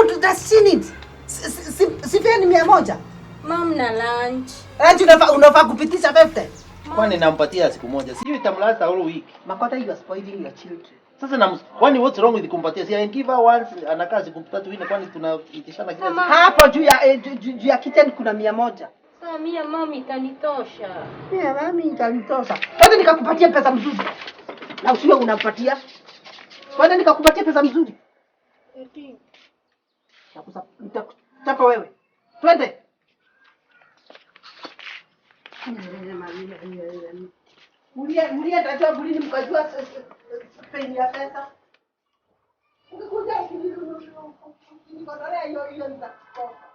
What does she need? Si fare ni 100. Mom, na lunch. Lunch unafaa kupitisha 50. Kwani nampatia siku moja. Sijui itamlast whole week. Makota, you are spoiling your children. Sasa na kwani what's wrong with kumpatia? Si I give her once, anakaa siku 3, 4, kwani tunaitishana kila siku? Hapo juu ya kitchen kuna 100. Sasa mia, mami, itanitosha. Mia, mami, itanitosha. Kwanza nikakupatia pesa mzuri. Na usiwe unampatia. Kwanza nikakupatia pesa mzuri. Nitakuchapa wewe. Twende. Mlienda job lini mkajua pain ya pesa? Ukikuja ukinikodolea hiyo hiyo nitakukosa.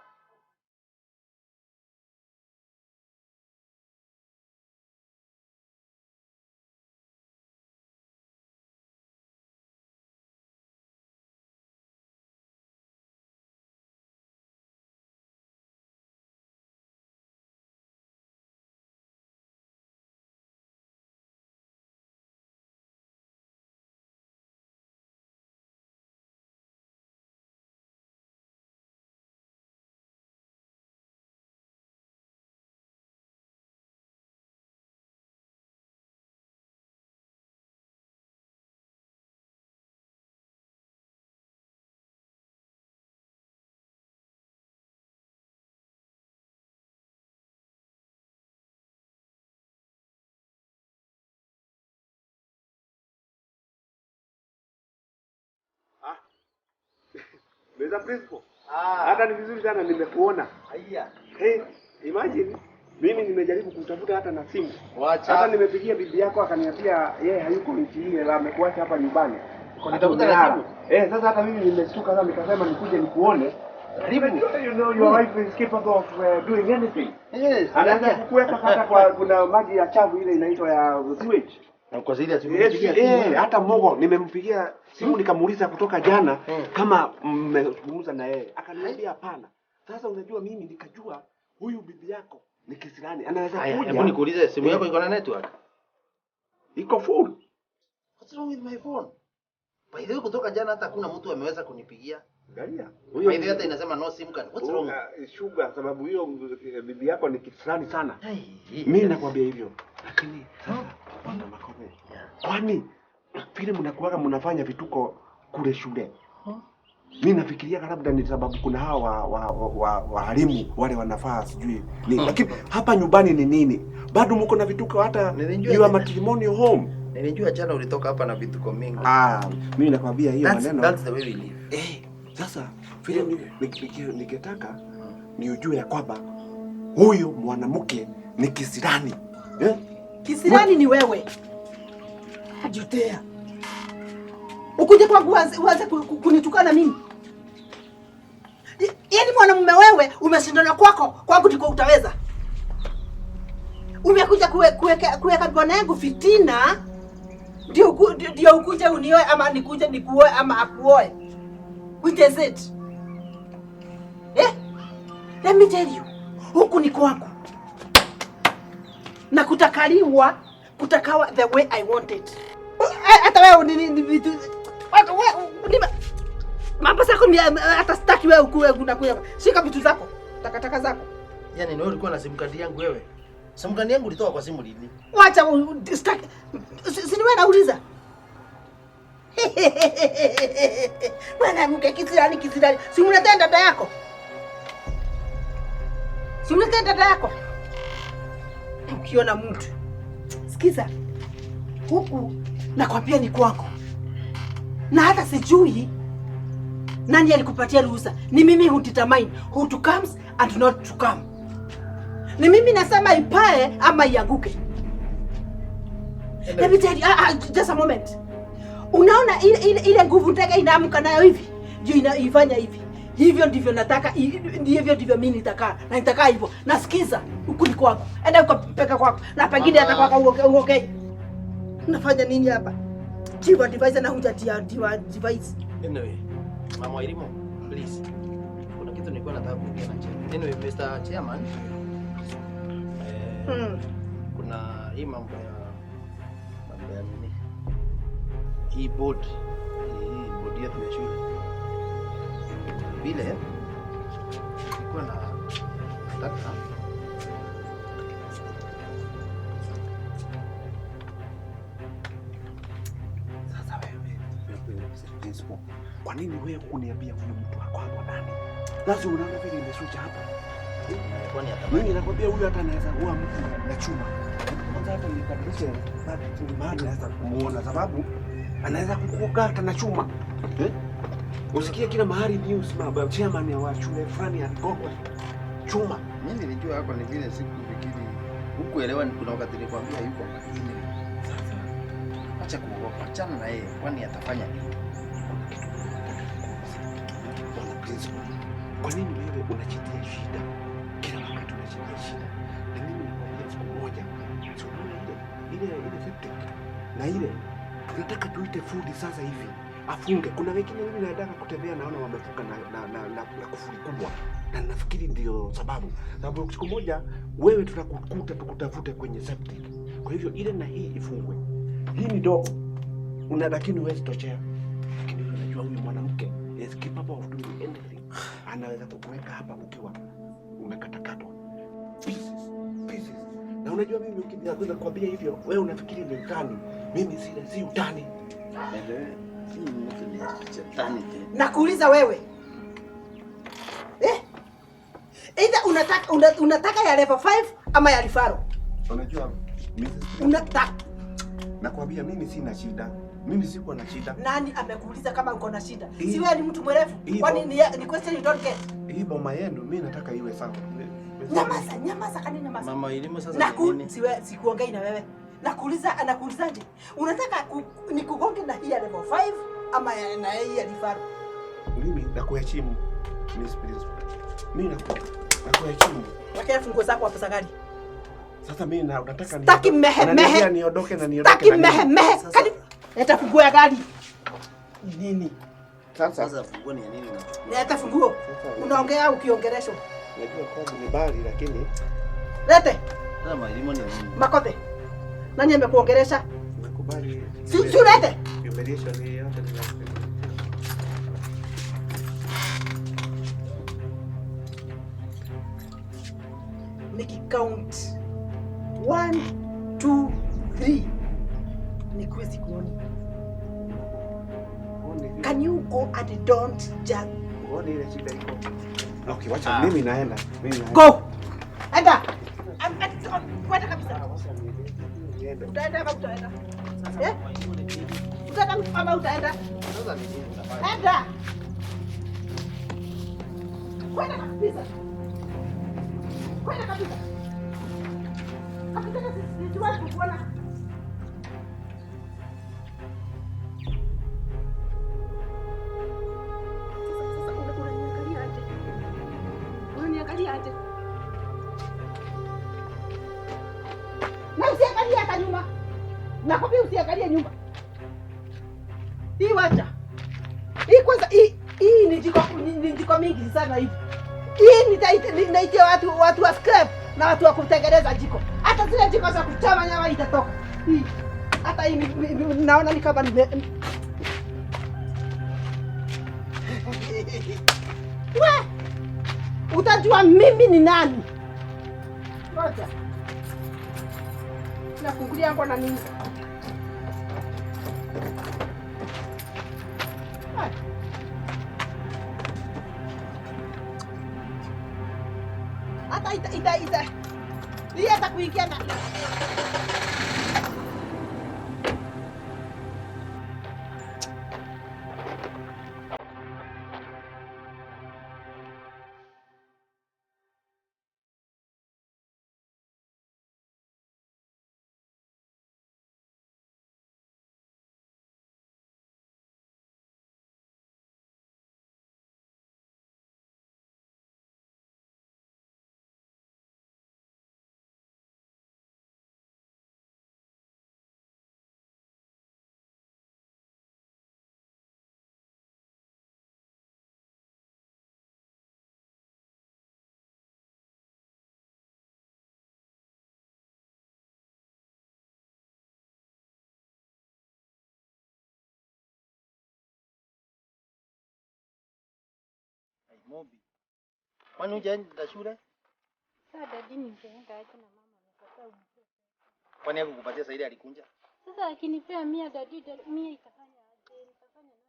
Mr. Principal, Ah, hata ni vizuri sana nimekuona. Haya. Hey, imagine mimi nimejaribu kutafuta hata na simu. Wacha. Hata nimepigia bibi yako akaniambia yeye hayuko nchi ile, amekuacha hapa nyumbani. Kunitafuta na simu? Eh, sasa hata mimi nimeshtuka sasa nikasema nikuje nikuone. Karibu. You know your wife is capable of doing anything. Yes. Anaweza kukuweka hata kwa kuna maji ya chafu ile inaitwa ya sewage. Na kwa zile Yes, hata Mogo nimempigia simu nikamuuliza kutoka jana kama mmezungumza na yeye. Akaniambia hapana. Sasa unajua mimi nikajua huyu bibi yako ni kisirani. Anaweza Haya, kuja. hebu nikuulize, simu yako iko na network? Iko full. What's wrong with my phone? By the way, kutoka jana hata hakuna mtu ameweza kunipigia. Angalia. By the way, hata inasema no SIM card. What's wrong? Sugar, sababu hiyo bibi yako ni kisirani sana. Hey, Mimi nakwambia hivyo. Lakini sasa Bwana Makome, kwani vile mnakuwaga mnafanya vituko kule shule? Mi nafikiria labda ni sababu kuna hawa walimu wale wanafaa sijui nini, lakini hapa nyumbani ni nini? Bado mko na vituko hata Nilijua your matrimonial home. Nilijua jana ulitoka hapa na vituko mingi. Ah, mimi nakwambia hiyo maneno. That's the way we live. Eh, sasa vile ningetaka ni ujue ya kwamba huyu mwanamke ni kisirani. Eh? Kisirani ni wewe. Jutea. Ukuje kwangu uanze kunitukana mimi. Yaani mwanamume wewe umeshindana kwako, kwangu ndiko utaweza. Umekuja kuweka bwana yangu fitina ndio ukuje unioe ama nikuje nikuoe ama akuoe. Which is it? Eh? Let me tell you. Huku ni kwangu. Na kutakaliwa, kutakawa the way I want it. Hata wewe ni vitu mambo zako ni hata sitaki wewe ukuwe unakuja. Shika vitu zako, takataka zako. Yaani ni wewe ulikuwa na SIM card yangu wewe? SIM card yangu ulitoa kwa simu lini? Wacha sitaki. Si ni wewe nauliza. Mwanamke kisirani kisirani. Si mletea dada yako? Si mletea dada yako? Ukiona mtu. Sikiza. Huku nakwambia ni kwako. Na hata sijui nani alikupatia ruhusa. Ni mimi who determine who to comes and not to come. Ni mimi nasema ipae ama ianguke. Let me tell you, just a moment. Unaona ile nguvu ndege inaamka nayo hivi, ndio inaifanya hivi. Hivyo ndivyo nataka, ndivyo ndivyo mimi nitakaa. Na nitakaa hivyo. Nasikiza, huku ni kwako. Enda ukapeka kwako. Na pengine hata kwako uoke. Unafanya nini hapa? Chiwa device na hujatia device. Anyway, Mama Wairimu, please. Kuna kitu nilikuwa nataka kuongea na chairman. Anyway, Mr. Chairman, kuna hii mambo ya nini? Hii board yetu ya shule. Vile nilikuwa na nataka Sasa wewe, principal, kwa nini wewe kuniambia huyu mtu ako hapo ndani? Sasa unaona vile imesucha hapa. Kwani atamani. Mimi nakwambia huyu hata anaweza kuua mtu na chuma. Kwanza hata nibadilishe mahali naweza kumuona sababu anaweza kukukata na chuma. Eh? Usikie kila mahali news maba chairman ya shule fulani aligongwa chuma. Mimi nilijua hako ni vile sikufikiri. Hukuelewa ni kuna wakati nilikwambia yuko lakini sasa acha kuogopa, achana na yeye, kwani atafanya nini? Bwana principal, kwa nini wewe unachitia shida? Kila wakati unachitia shida. Na mimi nakwambia siku moja, si unaona ile septic na ile tunataka tuite fundi sasa hivi afunge. Kuna wengine mimi nataka kutembea naona wamefunga na kufuli kubwa, na nafikiri ndio sababu. Sababu siku moja wewe tutakukuta tukutafute kwenye septic. Kwa hivyo ile na hii ifungwe. Hii ni dogo una, lakini huwezi tochea. Lakini wewe unajua huyu mwanamke is capable of doing anything. Anaweza kukuweka hapa ukiwa umekatakatwa pieces pieces. Na unajua mimi ukinianza kukwambia hivyo wewe unafikiri ni utani. Mimi si utani. Nakuuliza wewe. Eh? Either unataka ya level 5 ama ya referral. Unajua Mrs. Unataka. Nakwambia mimi sina shida. Mimi sikuwa na shida. Nani amekuuliza kama uko na shida? Si wewe ni mtu mwerevu? Kwani ni question you don't get. Hii boma yenu mimi nataka iwe sawa. Nyamaza, nyamaza kani nyamaza. Mama elimu sasa ni nini? Sikuongei na wewe. Nakuuliza, anakuulizaje? Unataka nikugonge na hii ya level 5 ama na hii ya referral? Mimi nakuheshimu Miss Principal. Mimi nakuheshimu. Lakini funguo zako hapo za gari. Sasa mimi nataka Sitaki mehe mehe. Niondoke na niondoke. Sitaki mehe mehe. Kani leta funguo ya gari. Nini? Sasa funguo ni ya nini unachukua? Leta funguo. Unaongea ukiongeleshwa. Najua kwangu ni bali lakini lete. Sasa mwalimu ni nini? Makote. Nani amekuongelesha? Nakubali. Si ulete. Humiliation ni yote ni Nikicount 1 2 3. Nikuwe sikuoni. Can you go and don't just uone ile shida iko. Okay, wacha mimi naenda. Mimi naenda. Go. Enda. Kwenda kabisa. Utaenda ama utaenda? Eh? Utaenda ama utaenda? Sasa ni nini unafanya? Enda. Kwenda kabisa. Kwenda kabisa. Akitaka sijui kukuona. Sasa unaniangalia aje? Unaniangalia aje? Na usiangalie hata nyuma. Nakwambia usiangalie nyuma. Hii wacha. Hii kwanza hii ni jiko ni jiko mingi sana hivi. Hii nitaitia watu wa scrap na watu wa kutengeneza jiko. Hata zile jiko za kuchoma nyama itatoka. Hii hata hii naona ni kama nime we utajua mimi ni nani. Ngoja. Nafungulia ngo na nini? Hata ita. Hii hata kuingia na Mobi. Kwani hujaenda shule? Sasa daddy ningeenda aje na mama amekataa unipe. Kwani hakukupatia saidi alikunja? Sasa akinipea 100 daddy, 100 itafanya aje? Nitafanya nani?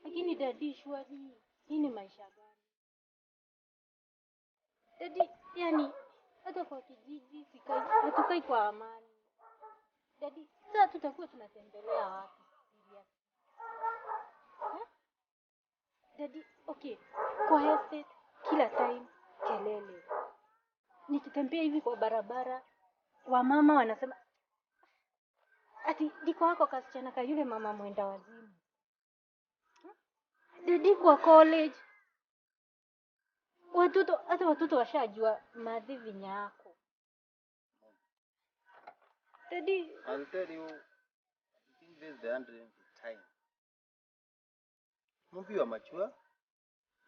Lakini daddy shwari, hii ni maisha gani? Daddy, yani hata kwa kijiji sikai, hatukai kwa amani. Daddy, sasa tutakuwa tunatembelea wapi? Daddy, okay, kwa estate kila time kelele. Nikitembea hivi kwa barabara, wamama wanasema ati ndiko wako kasichana ka yule mama mwenda wazimu. Daddy, kwa college watoto, hata watoto washajua madhi vinyako. Daddy, I'll tell you, I think this is the 100th time. Mumbi wa machua,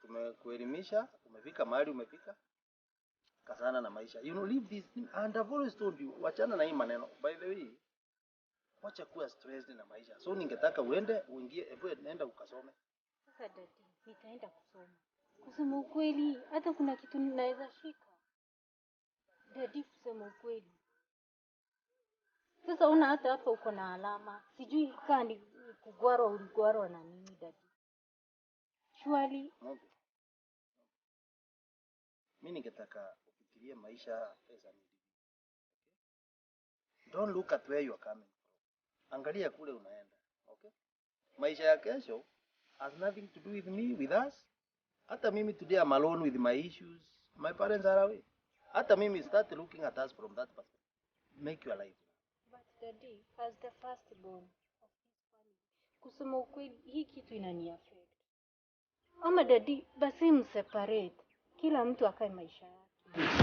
tumekuelimisha, umefika mahali umefika. Kasana na maisha. You know, leave this thing. And I've always told you, wachana na hii maneno. By the way, wacha kuwa stressed na maisha. So ningetaka uende, uingie, hebu nenda ukasome. Sasa daddy, nitaenda kusoma. Kusema ukweli, hata kuna kitu ninaweza shika. Daddy, kusema ukweli. Sasa una hata hapa uko na alama. Sijui kaa ni kugwarwa uligwarwa na nini daddy. Surely Mungu. Mimi ningetaka ufikirie maisha as an individual. Okay? Don't look at where you are coming from. Angalia kule unaenda. Okay? Maisha ya kesho has nothing to do with me, with us. Hata mimi today I'm alone with my issues. My parents are away. Hata mimi start looking at us from that perspective. Make your life. But daddy, as the firstborn of this family, kusema ukweli hii kitu inani affect. Ama daddy, basi mseparate. Kila mtu akae maisha yake.